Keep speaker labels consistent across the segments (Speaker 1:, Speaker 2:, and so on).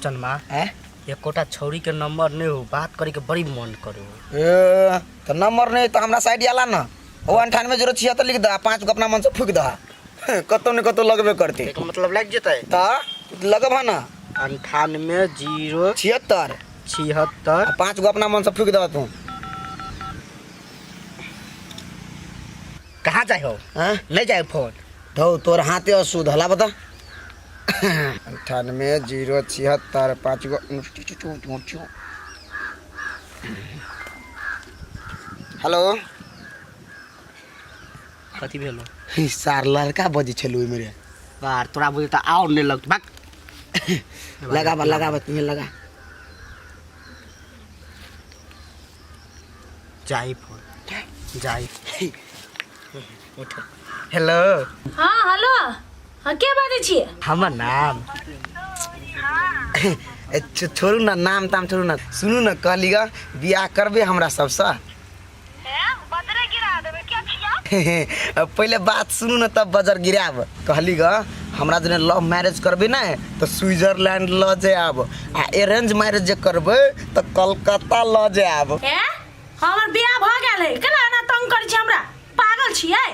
Speaker 1: रुपचनमा
Speaker 2: हैं
Speaker 1: एकोटा छौरी के नंबर नहीं हो बात करे के बड़ी मन करे हो
Speaker 2: ए तो नंबर नहीं तो हमरा साइड आला ना ओ 98 076 लिख दह 5 गो अपना मन से फूक दह कतौ ने कतौ लगबे करते
Speaker 1: एकर मतलब लागि जेतै
Speaker 2: तऽ लगब है ना
Speaker 1: 98 0
Speaker 2: 76
Speaker 1: 76
Speaker 2: 5 गो अपना मन से फूक दह तू
Speaker 1: कहाँ जाय हो
Speaker 2: हैं
Speaker 1: ले जाए फोन
Speaker 2: धौ तोर हाथे अशुद्ध हला बता 98 076 5 गो। हेलो।
Speaker 1: कथी भेलो?
Speaker 2: हे, सार लड़का बजै छलू ओहिमे रे।
Speaker 1: बार तोरा बुझे तऽ आओर नहि लगत भाग।
Speaker 2: लगाबा लगाबा तुम्हें लगा।
Speaker 1: जाई फोन जाई उठ। हेलो।
Speaker 3: हाँ हेलो, हाँ के बाजै छियै?
Speaker 1: हमर नाम
Speaker 2: ए, छोड़ू ना नाम ताम छोड़ू ना, सुनू ना, कहली गा बियाह करबे हमरा सबसँ? पहिले बात सुनू ना तब बजर गिरायब। कहली गा हमरा जने लव मैरिज करबे ने तऽ स्विट्जरलैंड लऽ जायब आ अरेंज मैरिज जे करबै तऽ कलकत्ता लऽ जायब।
Speaker 3: ए हमर बियाह भऽ गेल है, केना एना तंग करै छी हमरा? पागल छियै?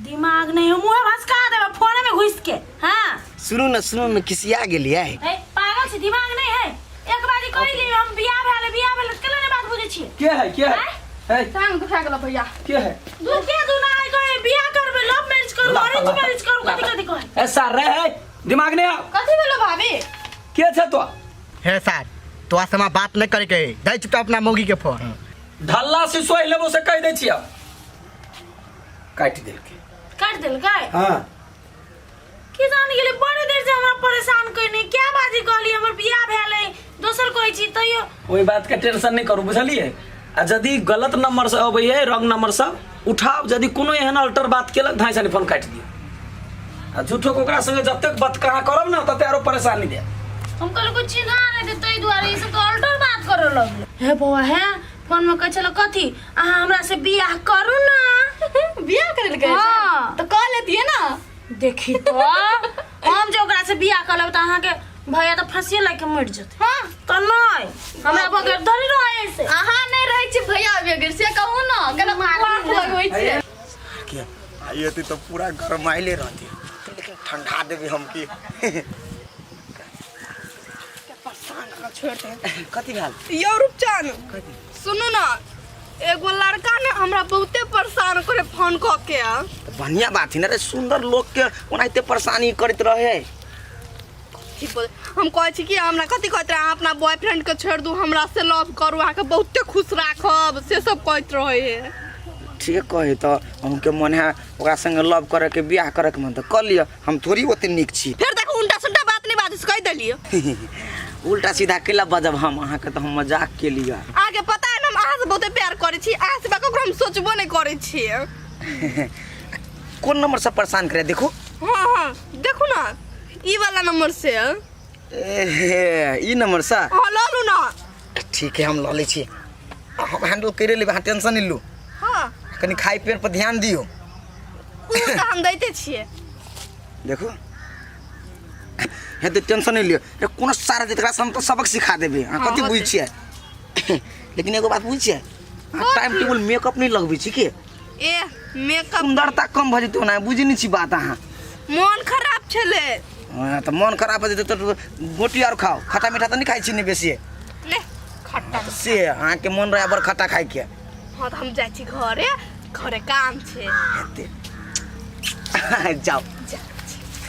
Speaker 3: दिमाग नहीं है, मुँहे भसका देबै फोने में घुस के। हाँ
Speaker 2: सुनू ना सुनू ना, खिसिया गेलियै?
Speaker 3: ए पागल छी, दिमाग नहीं है? एक बारी कहि लियौ हम बियाह भेल है, बियाह भेल है, केना नहीं बात बुझै छियै?
Speaker 4: के है के है है
Speaker 5: टांग दुखा गेल भैया।
Speaker 4: के है?
Speaker 3: दू के दू ना है कहे बियाह करबै, लव मैरिज करू, अरेंज मैरिज करू, कथी कथी कहे।
Speaker 4: ए सार रे है दिमाग नहीं आओ।
Speaker 5: कथी भेलो भाभी?
Speaker 4: के छे तो?
Speaker 1: हे सार तोरा से हमरा बात नहीं करे के है, दे चुपचाप अपना मौगी के फोन।
Speaker 4: ढल्ला से सोहि लेबो से कहि दै छियै। काटि देलकै।
Speaker 3: काटि देलकै?
Speaker 4: हां।
Speaker 3: की जान गेलै बड़ी देर से हमरा परेशान कइने, क्या बाजी कहली हमर बियाह भेल है, दोसर कोई छी तैयो।
Speaker 4: ओहि बात के टेंशन नहीं करू बुझलियै। आ यदि गलत नंबर से अबै है रॉन्ग नंबर से उठाओ, यदि कोनो एहन अल्टर बात केलक धाइ सानी फोन काटि दियौ। आ झूठो के ओकरा संगे जतेक बतकहा करब ना तते आरो परेशानी देत।
Speaker 3: हम कहलु कुछ चिन्हा नहीं दे तै दुआरे ई सब तो अल्टर बात करे लगलो। हे बौआ हे फोन में कहै छलो कथी अहाँ हमरा से बियाह करू ना।
Speaker 5: बियाह करे लगे?
Speaker 3: हाँ।
Speaker 5: तो कह लेतिए ना।
Speaker 3: देखी तो हम जे ओकरा से बियाह कर लेब त अहाँ के भैया तो फांसी लग के मर जते।
Speaker 5: हाँ।
Speaker 3: तो नहीं हमरा बगैर धरी रहे ऐसे।
Speaker 5: अहाँ नहीं रहै छी भैया बगैर से कहू ना केना मार लगबै छै।
Speaker 2: के आई होती तो पूरा गरमाइले रहती, लेकिन ठंडा देबी हम की कथी भेल?
Speaker 5: यौ रूपचंद सुनू ना, एगो लड़का ने हमरा बहुते परेशान करे फोन क के।
Speaker 2: तऽ बढ़िया बात है ना रे, सुंदर लोग के ओनाहिते परेशानी करैत रहे।
Speaker 5: की बोल, हम कहै छी कि हमरा कथी कहैत रहे, अहाँ अपना बॉयफ्रेंड के छोड़ि दू हमरा से लव करू, अहाँके बहुते खुश राखब, से सब कहैत रहे है।
Speaker 2: ठीक कहे तऽ अहूँके मन है ओकरा संगे लव करे के बियाह करे के मन तऽ कऽ लिअ, हम थोड़ी ओते नीक छी।
Speaker 5: फेर देखू उल्टा सुल्टा बात नहीं बाजू, कहि देलियै।
Speaker 2: उल्टा सीधा केला बजब हम अहाँके, तऽ हम मजाक केलियै।
Speaker 5: अहाँके पता है ना हम अहाँ से बहुते प्यार करै छी, अहाँ से ककरो हम सोचबो नहीं करै छियै।
Speaker 2: कोन नंबर से परेशान करे देखू?
Speaker 5: हाँ हाँ देखू ना ई वाला नंबर से।
Speaker 2: ए, ई नंबर से?
Speaker 5: हाँ लऽ लू ना।
Speaker 2: ठीक है हम लऽ लै छी, हम हैंडल करे लेबै, अहाँ टेंशन नहीं लू।
Speaker 5: हाँ।
Speaker 2: कनी खाइ पेड़ पर ध्यान दियौ।
Speaker 5: उ तऽ हम दैते छियै।
Speaker 2: देखू हे तऽ टेंशन नहीं लियौ, रे कोनो सारा जेकरा से हम तऽ सबक सिखा देबै। अहाँ
Speaker 5: हाँ,
Speaker 2: कथी बुझै
Speaker 5: होतै।
Speaker 2: छियै? लेकिन एगो बात बुझै छियै, अहाँ टाइम टेबुल मेकअप नहीं लगबै छी के?
Speaker 5: ए मेकअप
Speaker 2: सुंदरता कम भऽ जेतै ओना, बुझै नहीं छी बात अहाँ।
Speaker 5: मोन खराब छलै।
Speaker 2: हाँ, तऽ मोन खराब भऽ जेतै तऽ गोटी आर खाओ, खट्टा मीठा तऽ नहीं खाइ छी ने बेसी?
Speaker 5: ने खट्टा
Speaker 2: से अहाँके मोन रहै बड़ खट्टा खाइके।
Speaker 5: हाँ तऽ हम जाइ छी घरे, घरे काम छै।
Speaker 2: हेतै। जाओ।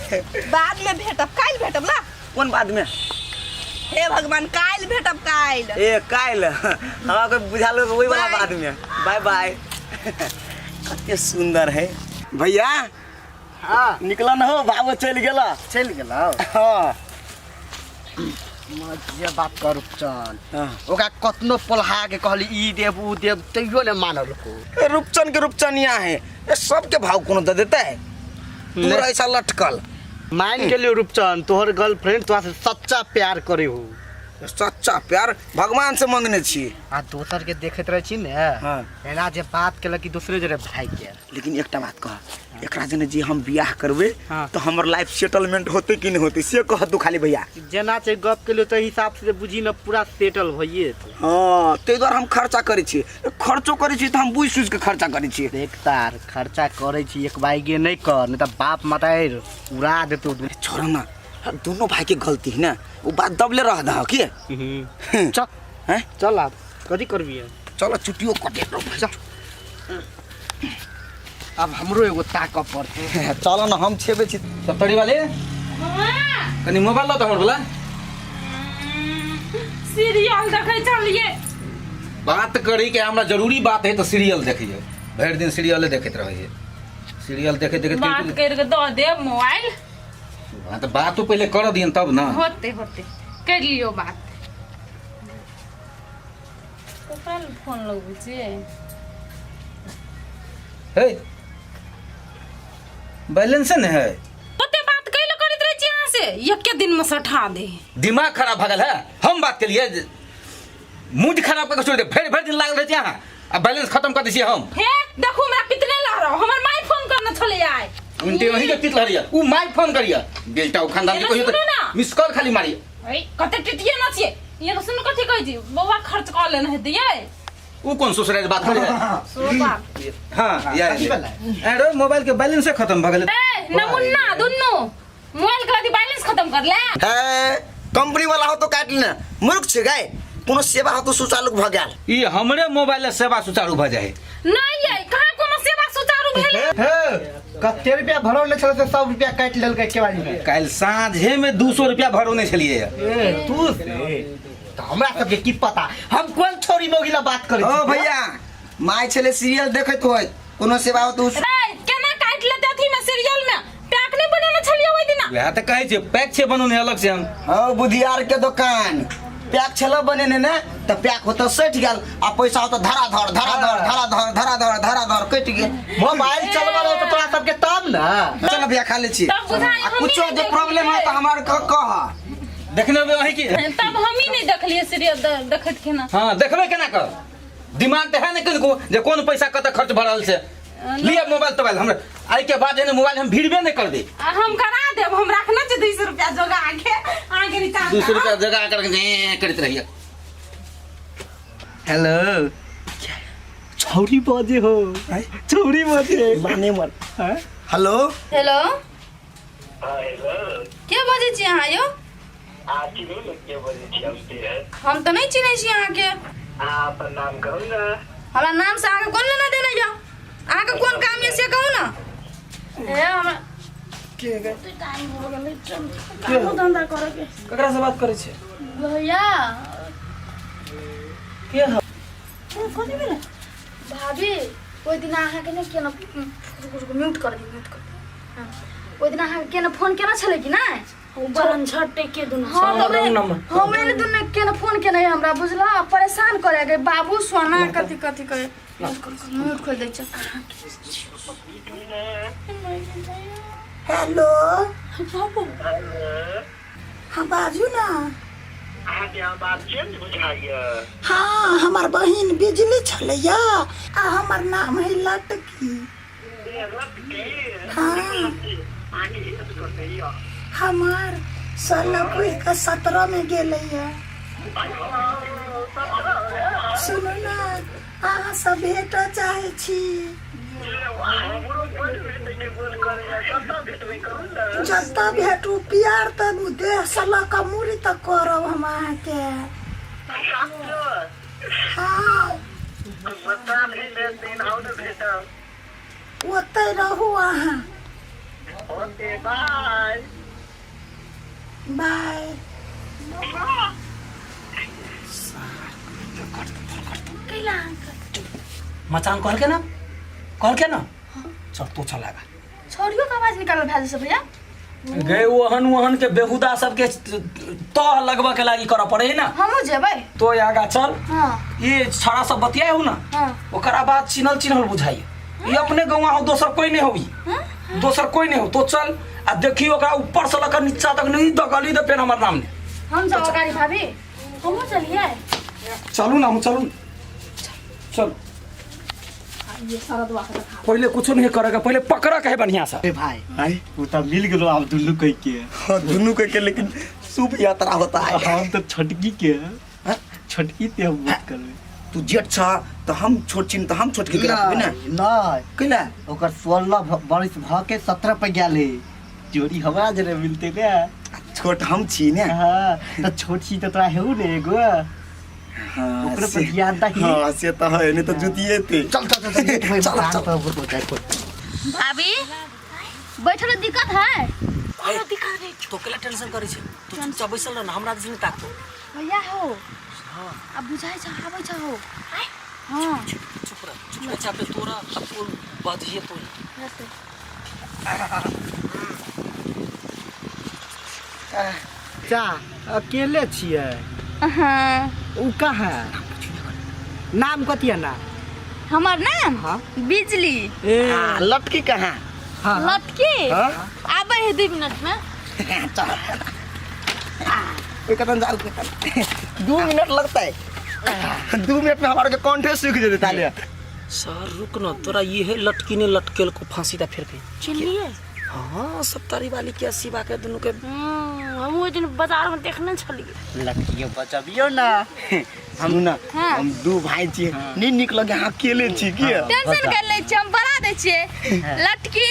Speaker 5: बाद में भेटब, काल्हि भेटब ना।
Speaker 2: कोन बाद में?
Speaker 5: हे भगवान काल्हि भेटब, काल्हि।
Speaker 2: ए काल्हि हमरा कोई बुझाल वही वाला
Speaker 5: बाय।
Speaker 2: बाद में। बाय बाय। कते सुंदर है भैया।
Speaker 1: हाँ।
Speaker 2: निकल न हो बाबू चलि गेला।
Speaker 1: चलि गेलौ?
Speaker 2: हाँ।
Speaker 1: मजे बात कर रूपचन।
Speaker 2: हाँ।
Speaker 1: ओकरा कतनो पोल्हा के कहली ई देब ऊ देब तैयो ने मानल को।
Speaker 2: ए, रूपचन के रूपचनिया है, ए सबके भाव कोनो दे देता है, तू
Speaker 1: ले।
Speaker 2: ऐसा लटकल।
Speaker 1: मान के लियो रूपचन तोहर गर्लफ्रेंड तोरा से सच्चा प्यार करे हो।
Speaker 2: सच्चा प्यार भगवान से मंगने छी।
Speaker 1: आ दोसर के देखैत रहै छी ने।
Speaker 2: हाँ।
Speaker 1: एना जे बात केलक कि दोसरे जरे भागि गेल।
Speaker 2: लेकिन एकटा बात कह, एकरा जने जे हम बियाह करबै।
Speaker 1: हाँ।
Speaker 2: तऽ हमर लाइफ सेटलमेंट होतै कि नहि होतै से कह तू खाली भैया।
Speaker 1: जेना छै गप केलियो ताहि हिसाब से बुझी ने पूरा सेटल भइए जेतौ।
Speaker 2: हँ, ताहि दुआरे हम खर्चा करै छी, खर्चो करै छी तऽ हम बुझि सुझि के खर्चा करै छी।
Speaker 1: देख तार खर्चा करै छी एक बाइगे नहि कर, नहि तऽ बाप मतारि उड़ा देतौ।
Speaker 2: छोड़ ना, दोनों भाई के गलती है ना, वो बात दबले रह दह की।
Speaker 1: चल।
Speaker 2: हैं?
Speaker 1: चल आब कथी करबी?
Speaker 2: चलो चुटियो कटे।
Speaker 1: चल, अब हमरो एगो ताकऽ पड़तै।
Speaker 2: चलो ना, हम छेबे छी।
Speaker 6: सप्तरी वाले, कनी मोबाइल लाओ तो हमर वाला।
Speaker 3: सीरियल देखै छलियै।
Speaker 6: बात करी के हमरा जरूरी बात है तो सीरियल देखिए, भरि दिन सीरियले देखैत रहै है, सीरियल देखैत देखैत।
Speaker 7: बात कर के दऽ देब मोबाइल।
Speaker 6: हाँ, तऽ बातो पहिले कर दियन तब ना।
Speaker 7: होते होते कर लियो बात। ककरा लग फोन लगबै छियै?
Speaker 6: हे, बैलेंस नहीं है।
Speaker 7: ओते बात कैले करैत रहै छी अहाँ से? एके दिन में सठा दे।
Speaker 6: दिमाग खराब भऽ गेल है? हम बात के लिए मूड खराब करके छोड़ दे, भरि भरि दिन लागल रहै छी अहाँ आ बैलेंस खत्म कर दै छियै हम।
Speaker 7: हे देखू, हमरा पितने लहरो, हमर my phone करने छलै आइ।
Speaker 6: उनटे वहीं के पित लहरिया, उ my phone करिया बेटा उ खानदान के।
Speaker 7: एना
Speaker 6: कहियो
Speaker 7: सुनू ना।
Speaker 6: मिस कॉल खाली मारिया।
Speaker 7: ऐ कते टिटिए न छियै ये। सुनू, कथी कहै छी, बौआ खर्च कऽ लेने हेतै यै।
Speaker 6: उ कोन ससुराल बात करे है?
Speaker 7: सोबा।
Speaker 6: हाँ या।
Speaker 1: कथी भेलै?
Speaker 6: अरे, मोबाइल के बैलेंसे खत्म भ गेलै।
Speaker 7: ए नमुन्ना, दुन्नू मोबाइल के अथी बैलेंस खत्म कर ले।
Speaker 2: है कंपनी वाला हो तो काट लेना, मूर्ख छै गाय, कोनो सेवा हो तो सुचालू भऽ गेल।
Speaker 6: ई हमरे मोबाइल ले सेवा सुचारू भ जाए।
Speaker 7: नहीं यै, कहाँ कोनो सेवा सुचारू भेलै?
Speaker 1: हे, कते रुपया भरौने छलै से सब रुपया काटि लेलकै एके बारी में।
Speaker 6: काल्हि साँझे में 200 रुपया भरौने छलियै।
Speaker 1: ए तू से तऽ हमरा सबके की पता, हम कोन छोरी मौगी ला बात करै
Speaker 2: ओ
Speaker 1: छी?
Speaker 2: भैया, माय छलै सीरियल देखैत होइत, कोनो सेवा हो तो
Speaker 7: ए केना काटि लेते? अथी में सीरियल में पैक नहीं बनेने छलियै ओहि दिना?
Speaker 6: वएह तऽ कहै छियै, पैक छै बनौने अलग से हम।
Speaker 2: हो बुधियार के दोकान, पैक छल बनेने ने तऽ पैक होतऽ सटि गेल आ पैसा होतऽ धराधर धराधर धराधर धराधर धराधर कटि गेल।
Speaker 1: मोबाइल चलबऽ रहौ तऽ तोरा सबके तब ने।
Speaker 2: चल भैया, खा लै छी।
Speaker 7: तब बुझाइ
Speaker 2: आ
Speaker 7: हमही
Speaker 2: कुछो
Speaker 7: नहि
Speaker 2: जे प्रॉब्लम है तऽ हमरा कह कह।
Speaker 6: देखने होबै अहीं की।
Speaker 7: तब हमही नहीं देखलियै सीरियल देखैत केना।
Speaker 6: हाँ, देखबै केना कर, दिमाग तऽ है ने कनिको जे कोन पैसा कतऽ खर्च भऽ रहल छै। लिअ मोबाइल तोबाइल, हमरा आइ के बाद एहन मोबाइल हम भिड़बे नहि करबै।
Speaker 7: आ हम करा देब, हम रखने छी 200 रुपया जोगा के, अहाँके रिचार्ज।
Speaker 6: 200 रुपया जगा कर करैत रहिए।
Speaker 1: हेलो, छौरी बजे हो, छौरी बजे।
Speaker 2: माने मर। हेलो।
Speaker 5: हेलो, के बजै छी अहाँ यौ? हम तऽ नहि चिन्है छी अहाँके। हमरा नाम से अहाँके कोन लेना देना यऽ? अहाँके कोन काम यऽ से कहू ने। हे हमरा
Speaker 3: कामो धंधा करे के।
Speaker 4: ककरा से बात करै छै?
Speaker 5: भैया।
Speaker 4: के ह?
Speaker 3: कथी भेलै?
Speaker 5: भाभी, ओहि दिन अहाँके नहि केना, रुकू रुकू, म्यूट कर दी, म्यूट कर दी। हाँ, ओहि दिन अहाँके केना फोन केना छलै कि नहि?
Speaker 3: बरन झट्टे के दुनू।
Speaker 5: हाँ, तऽ
Speaker 4: रंग नंबर।
Speaker 5: हमरे ने दुनू केना फोन केने हमरा, बुझला, परेशान करे गए, बाबू सोना कथी कथी करे। म्यूट खोल दै छै।
Speaker 8: हेलो। हाँ, बाजू ना। हाँ, हमर बहिन बिजली छलैया आ हमर नाम है लटकी। हाँ, हमार 16 पुरि कऽ 17 में गेलैया। सुनू ने, अहाँ सब भेटऽ चाहै छी। जतऽ भेटू, प्यार तऽ देहसँ लऽ कऽ मूड़ी तक करब हम अहाँके। हाँ, ओतै रहू अहाँ। बाय।
Speaker 4: मचान कहलकै ना, कहलकै ना, चल तो चल आगा।
Speaker 5: छोड़ियो के आवाज निकालल भए जेतै भैया।
Speaker 4: गे ओहन ओहन के बेहुदा सबके तह लगबऽ के लागी करऽ पड़े है ना।
Speaker 5: हमहूँ जेबै।
Speaker 4: तो आगा चल।
Speaker 5: हाँ।
Speaker 4: ये छड़ा सब बतियाए हो ना।
Speaker 5: हाँ।
Speaker 4: ओकरा बाद चिन्हल चिन्हल बुझाइए, ये अपने गौवा हो, दोसर कोई नहीं होगी, दोसर कोई नहीं हो। तो चल आ देखी, ओकरा ऊपर से लकर नीचा तक नहीं दगली तो फेर हमर नाम ने।
Speaker 5: हम सब गाड़ी भाभी।
Speaker 3: हमहूँ चलिए।
Speaker 4: चलू ना, हम चलू, चल।
Speaker 5: ये शरदवा के देखा।
Speaker 4: पहले कुछो नहीं करेगा, पहले पकड़ा के है बढ़िया से।
Speaker 1: ए भाई,
Speaker 2: आई
Speaker 1: वो तो मिल गेलो आप दुल्लू कह के।
Speaker 2: हाँ, दुनू के के लेकिन शुभ यात्रा होता है।
Speaker 1: हम तो छोटकी के हैं। छोटकी ते हम बात करबे।
Speaker 2: तू जेठ छ तो हम छोट छिन, तो हम छोटकी के रखबे ना।
Speaker 1: नहीं
Speaker 2: कैला?
Speaker 1: ओकर 16 बरिस भ के 17 पे गेल है, जोड़ी हमरा जरे मिलते ने।
Speaker 2: छोट हम छी ने।
Speaker 1: हाँ, तो छोट छी तो तोरा हेउ ने एगो।
Speaker 2: हाँ,
Speaker 1: ओकरे पर
Speaker 2: से-
Speaker 1: ध्यान दही।
Speaker 2: हाँ से तो है, नहीं तो जुतिए थे।
Speaker 1: चल चल चल चल
Speaker 2: चल, चल।
Speaker 5: भाभी बैठल दिक्कत है?
Speaker 3: कोनो दिक्कत नहीं।
Speaker 4: तो केला टेंशन करै छै? तू चुपचाप बैसल रह ना, हमरा दिस नहीं ताकतो।
Speaker 5: भैया हो, अब बुझाइ छ आबै छ हो। हाँ।
Speaker 4: चुप रह, चुपचाप तोरा अब तू बजिए तू।
Speaker 1: चा अकेले छियै?
Speaker 5: हाँ।
Speaker 1: उ कहाँ? नाम कथी है ना?
Speaker 5: हमर नाम?
Speaker 1: हाँ।
Speaker 5: बिजली।
Speaker 1: ए।
Speaker 2: आ, लटकी कहाँ?
Speaker 1: हाँ।
Speaker 5: लटकी
Speaker 2: हाँ?
Speaker 5: आबै है 2 मिनट में।
Speaker 2: ओइ कतन जाऊ, कतन 2 मिनट लगता है, 2 मिनट में हमारे के कंठे सूख जेते ताले।
Speaker 4: सर रुक न, तोरा ये है लटकी ने लटकेल को फांसी दा फिर के।
Speaker 3: चलिए।
Speaker 4: हाँ, सत्तारी वाली के शिवा के दुनू के।
Speaker 3: हम ओहि दिन बाजार में देखने छलिए।
Speaker 1: लड़कियों बचबियो ना।
Speaker 2: हम ना।
Speaker 5: हाँ।
Speaker 2: हम दू भाई छी, नहीं निक लगे अहाँ अकेले छी की।
Speaker 5: टेंशन कर लै छियै, हम बढ़ा दै छियै। लटकी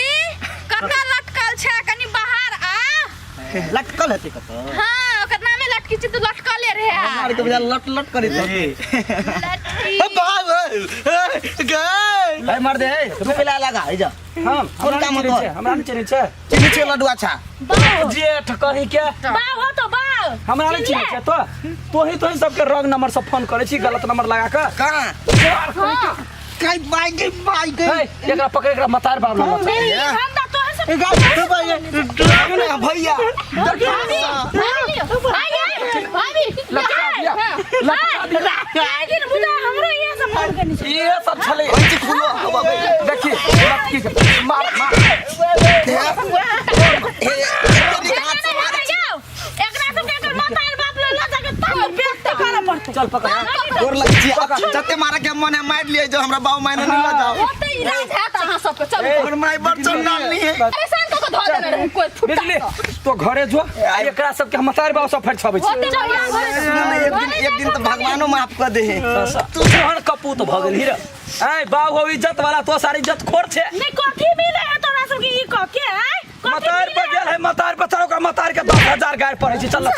Speaker 5: कतऽ लटकल छै, कनि बाहर आ।
Speaker 1: लटकल हेतै कतौ।
Speaker 5: हाँ, ओकर नामे लटकी छै तऽ लटकले रहे।
Speaker 2: हमारे के बजा लट लट करे थे।
Speaker 5: लटकी।
Speaker 2: गए
Speaker 4: भाई मार दे ए,
Speaker 2: तू पहले लगा जा।
Speaker 4: हम
Speaker 2: कोन काम
Speaker 4: चिन्है
Speaker 2: होतो?
Speaker 4: छै, हमरा नहीं चिन्है छै।
Speaker 2: चिन्है छै लडुआ छा।
Speaker 3: बाव
Speaker 4: जेठ कहीं के
Speaker 3: बाव हो तो बाव।
Speaker 4: हमरा नहीं चिन्है छै। तो तोही तोही सबके रंग नंबर सब फोन करै छी गलत नंबर लगा के।
Speaker 2: कहाँ?
Speaker 4: कहीं
Speaker 2: कई बाई गई बाई गई।
Speaker 4: के एकरा पकड़, एकरा मतार बाप लगा।
Speaker 3: हम तो तोहे से
Speaker 2: ना भैया।
Speaker 5: भाभी।
Speaker 4: लटका दिया, लटका दिया।
Speaker 3: लेकिन बुझा हमरो इहे से फोन करनी छै।
Speaker 4: ये सब छलै। देखी लटकी के मार मार।
Speaker 3: एकरा सबके एकर माता बाप लग ल जाके तब बेइज्जती करऽ पड़तै।
Speaker 4: चल पकड़।
Speaker 2: गोर लग छी, जते मारा के मन है मार लिए, जो हमरा बाऊ मायने नहीं ल जाओ।
Speaker 5: ओते इलाज हैत अहाँ सबके, चलू।
Speaker 2: हमर माय बड़ चंडाल नहीं है।
Speaker 5: परेशान कऽ के धऽ देने रहै कोइ फुट्टा।
Speaker 4: बुझली तो घरे जो आ एकरा सबके हम मतार बाप सब फेर छबै छी।
Speaker 5: होते भैया घरे।
Speaker 2: सुनो ना, एक दिन एक दिन तो भगवानो माफ कर दे है।
Speaker 4: तू तोहर कपूत भऽ गेलही रे। ऐ बाऊ हो इज्जत वाला, तो सारी इज्जत खोर छे।
Speaker 3: नहीं कथी मिले है तोरा सबके ई कह के आय? कथी
Speaker 4: मतार
Speaker 3: मिले
Speaker 4: पर गेल है, मतार पर चल, ओकरा मतार के 10,000 गाय पड़ै छै। चल।
Speaker 2: चल।